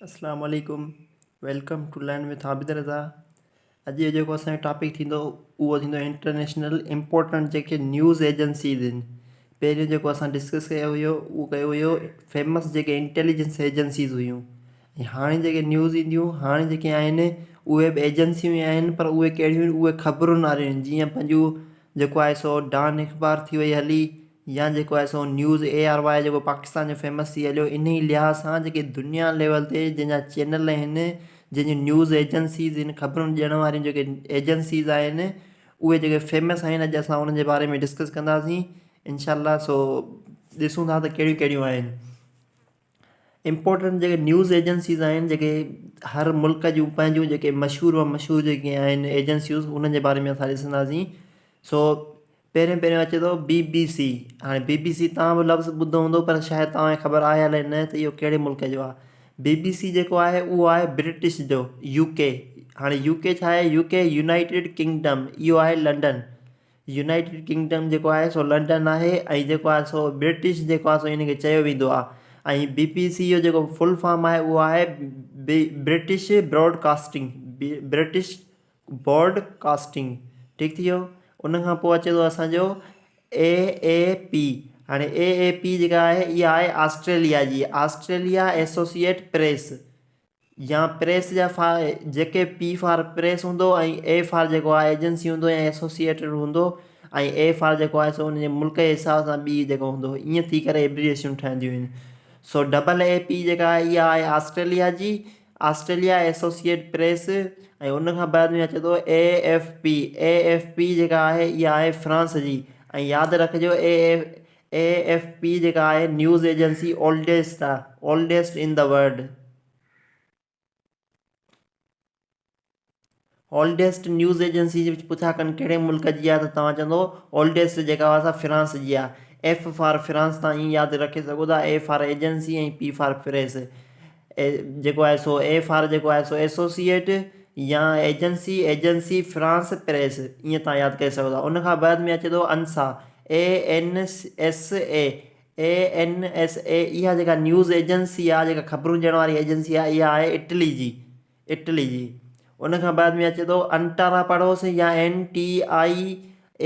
اسلام عليڪم welcome to learn with Abid Raza اڄ جو جيڪو اسان جو ٽاپڪ ٿيندو اهو ٿيندو انٽرنيشنل امپورٽنٽ جيڪي نيوز ايجنسيز آهن پهريون جيڪو اسان ڊسڪس ڪيو هيو اهو ڪيو هيو فيمس جيڪي انٽيليجنس ايجنسيز هيون ۽ هاڻي جيڪي نيوز اينديون هاڻي جيڪي آهن اهي به ايجنسيون ئي آهن پر اهي ڪهڙيون اهي خبرن واريون آهن جيئن پنهنجون جيڪو آهي سو ڊان اخبار ٿي وئي هلي يا جيڪو آهي سو نيوز اي آر واء جيڪو پاڪستان جو فيمس ٿي هليو انهي لحاظ سان جيڪي دنيا ليول تي جنهن جا چينل آهن جنهن جون نيوز ايجنسيز آهن خبرون ڏيڻ واريون جيڪي ايجنسيز آهن اهي جيڪي فيمس آهن اڄ اسان انهن جي باري ۾ ڊسڪس ڪنداسين انشاء الله سو ڏسون ٿا ته ڪهڙيون ڪهڙيون آهن امپورٽنٽ جيڪي نيوز ايجنسيز آهن جيڪي هر ملڪ جون پنهنجون جيڪي مشهور و مشهور جيڪي آهن ايجنسيون انهن جي باري ۾ اسان ڏسنداسين سو پهريون پهريون اچي ٿو بي بي سي هاڻي بي بي سي توهان به لفظ ٻڌو هوندو پر شايد توهان کي خبر آهي الائي نه ته اهو ڪهڙي ملڪ جو آهي بي بي سي جيڪو آهي اهو آهي برٽش جو يو ڪي هاڻي يو ڪي ڇا آهي يو ڪي يونائيٽيڊ ڪنگڊم اهو آهي لنڊن يونائيٽيڊ ڪنگڊم جيڪو آهي سو لنڊن آهي ۽ جيڪو آهي سو برٽش جيڪو آهي سو ان کي چيو ويندو آهي ۽ بي بي سي جو جيڪو فل فارم آهي اهو آهي British broadcasting British broadcasting ٺيڪ ٿي ويو ان کان پوء اچي ٿو اسانجو اي اي پي هاڻي اي اي پي جيڪا آهي اها آهي آسٽريليا جي آسٽريليا ايسوسيئيٽ پريس يا پريس جا فا جيڪي پي فار پريس هوندو ۽ اي فار جيڪو آهي ايجنسي هوندو يا ايسوسيئيٽيڊ هوندو ۽ اي فار جيڪو آهي سو ان جي ملڪ جي حساب سان بي جيڪو هوندو ائين ٿي ڪري ايبريويشن ٺهنديون آهن سو ڊبل اي پي جيڪا آهي اها آهي آسٽريليا جي آسٽريليا ايسوسيئيٽ پريس ۽ ان کان بعد ۾ اچي ٿو A F P A F P جيڪا آهي اها آهي فرانس جي ۽ ياد رکجو اي ايف اي ايف پي جيڪا آهي نيوز ايجنسي اولڊيسٽ آهي oldest in the world oldest news agency جي پڇا ڪن ڪهڙي ملڪ جي آهي ته توهان چوندو اولڊيسٽ جيڪا آهي سا فرانس جي آهي ايف فار فرانس تان ائين ياد رکي سگهو ٿا A for agency ۽ P for press جيڪو آهي سو اي فار جيڪو آهي سو ايسوسيئيٽ يا ايجنسي ايجنسي فرانس پريس ائين تان ياد ڪري سگهو ٿا ان کان بعد ۾ اچي ٿو ANSA A N S A A N S A اها جيڪا نيوز ايجنسي آهي جيڪا خبرون ڏيڻ واري ايجنسي آهي اها آهي اٽلي جي اٽلي جي. ان کان بعد ۾ اچي ٿو انٽارا پڙهوس يا N T I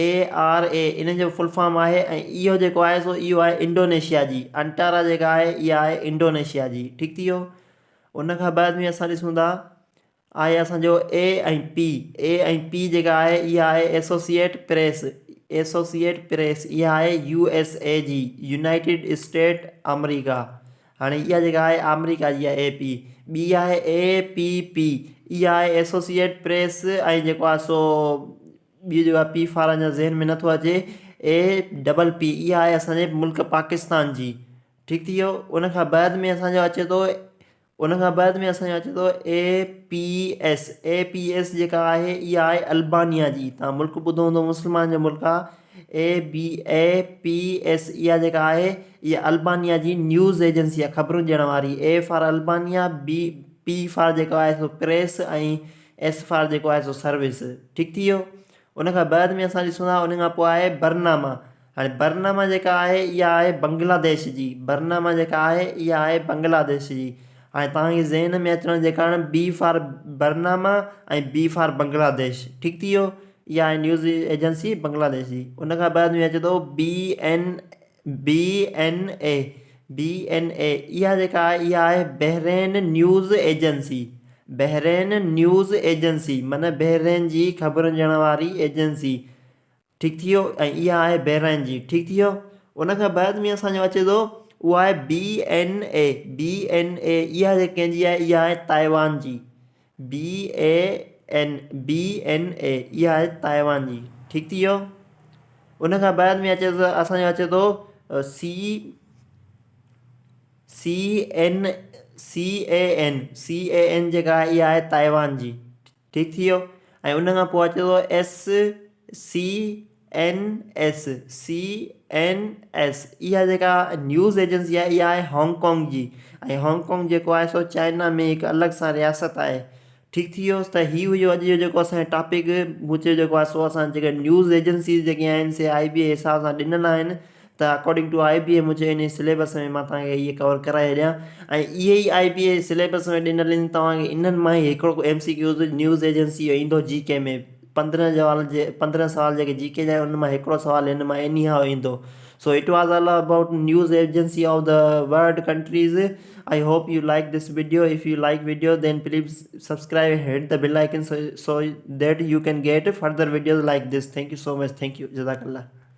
A R A ان جو فل فارم آهي ۽ اهو جيڪو آهي سو اهو آهي انڊونيشيا جي انٽارا جيڪا آهي اها آهي انڊونيشيا جي ٺيڪ ٿي ويو ان کان بعد ۾ اسان ڏسون ٿا آهي اسانجو اي ۽ پي اي ۽ پي جيڪا آهي اها آهي ايسوسيئيٽ پريس ايسوسيئيٽ پريس اها آهي يو ايس اي جي يونائيٽيڊ اسٽيٽ آمريڪا هاڻي اها جيڪا آهي آمريڪا جي آهي اي پي ٻي آهي اي پي پي اها آهي ايسوسيئيٽ پريس ۽ جيڪو آهي سو ٻي جيڪو آهي پي فار اڃا ذهن ۾ نٿو اچي اي ڊبل پي اها آهي اسانجي ملڪ پاڪستان جي ٺيڪ ٿي ويو ان کان بعد ۾ اسانجو اچي ٿو ان کان بعد ۾ اسانجو اچي ٿو A P S A P S جيڪا آهي اها آهي البانيا جي تان ملڪ ٻڌو هوندو مسلمان جو ملڪ آهي اي بي اي پي ايس اها جيڪا آهي اها البانيا جي نيوز ايجنسي آهي خبرون ڏيڻ واري A for Albania B P for جيڪو آهي سو پريس ۽ ايس فار جيڪو آهي سو سروس ٺيڪ ٿي ويو ان کان بعد ۾ اسان ڏسون ٿا ان کان پوء آهي برناما هاڻي برناما جيڪا آهي اها آهي بنگلاديش جي برناما جيڪا آهي اها آهي بنگلاديش جي هاڻي توهان کي ذهن ۾ اچڻ جي ڪارڻ بي فار برناما ۽ بي فار بنگلاديش ٺيڪ ٿي ويو اها آهي نيوز ايجنسي بنگلاديش جي ان کان بعد ۾ اچي ٿو B N B N A B N A اها جيڪا آهي اها آهي Bahrain news agency Bahrain news agency معنی بحرين جي خبرن ڏيڻ واري ايجنسي ٺيڪ ٿي ويو ۽ اها آهي بحرين جي ٺيڪ ٿي ويو ان کان بعد ۾ اسان جو اچي ٿو اها آهي B N A B N A اها جيڪا ڪنهن جي آهي اها آهي تائيوان جي B A N B N A اها آهي تائيوان جي ٺيڪ ٿي ويو ان کان بعد ۾ اچي ٿو اسان جو اچي ٿو C C N C A N C A N جيڪا آهي اها آهي تائيوان جي ٺيڪ ٿي ويو ۽ ان کان پوء اچي ٿو S C N S C N S اها جيڪا نيوز ايجنسي آهي اها آهي هانگ ڪانگ جي ۽ هانگ ڪانگ جيڪو آهي سو چائنا ۾ هڪ الڳ سان رياست آهي ٺيڪ ٿي ويو ته هي هيو اڄ جو جيڪو اسانجو ٽاپڪ مون چيو جيڪو آهي سو اسان جيڪا نيوز ايجنسيز جيڪي آهن سي آئي بي حساب سان ڏنل آهن. ته اڪارڊنگ ٽو I بي اي منهنجي انهي سليبس ۾ مان توهان کي اهي ڪور ڪرائي ڇڏيان ۽ اهي ئي آء بي اي سليبس ۾ ڏنل آهن توهان کي انهن مان ئي هڪڙو M C Qs news agency جو ايندو جي ڪي ۾ 15 سوال جي 15 سوال جيڪي جي ڪي جا آهن انهن مان هڪڙو سوال هن مان ايني هاء ايندو. So it was all about news agency of the world countries. I hope you like this video. If you like video then please subscribe and hit the bell icon so that you can get further videos like this. Thank you so much. Thank you. Jazakallah.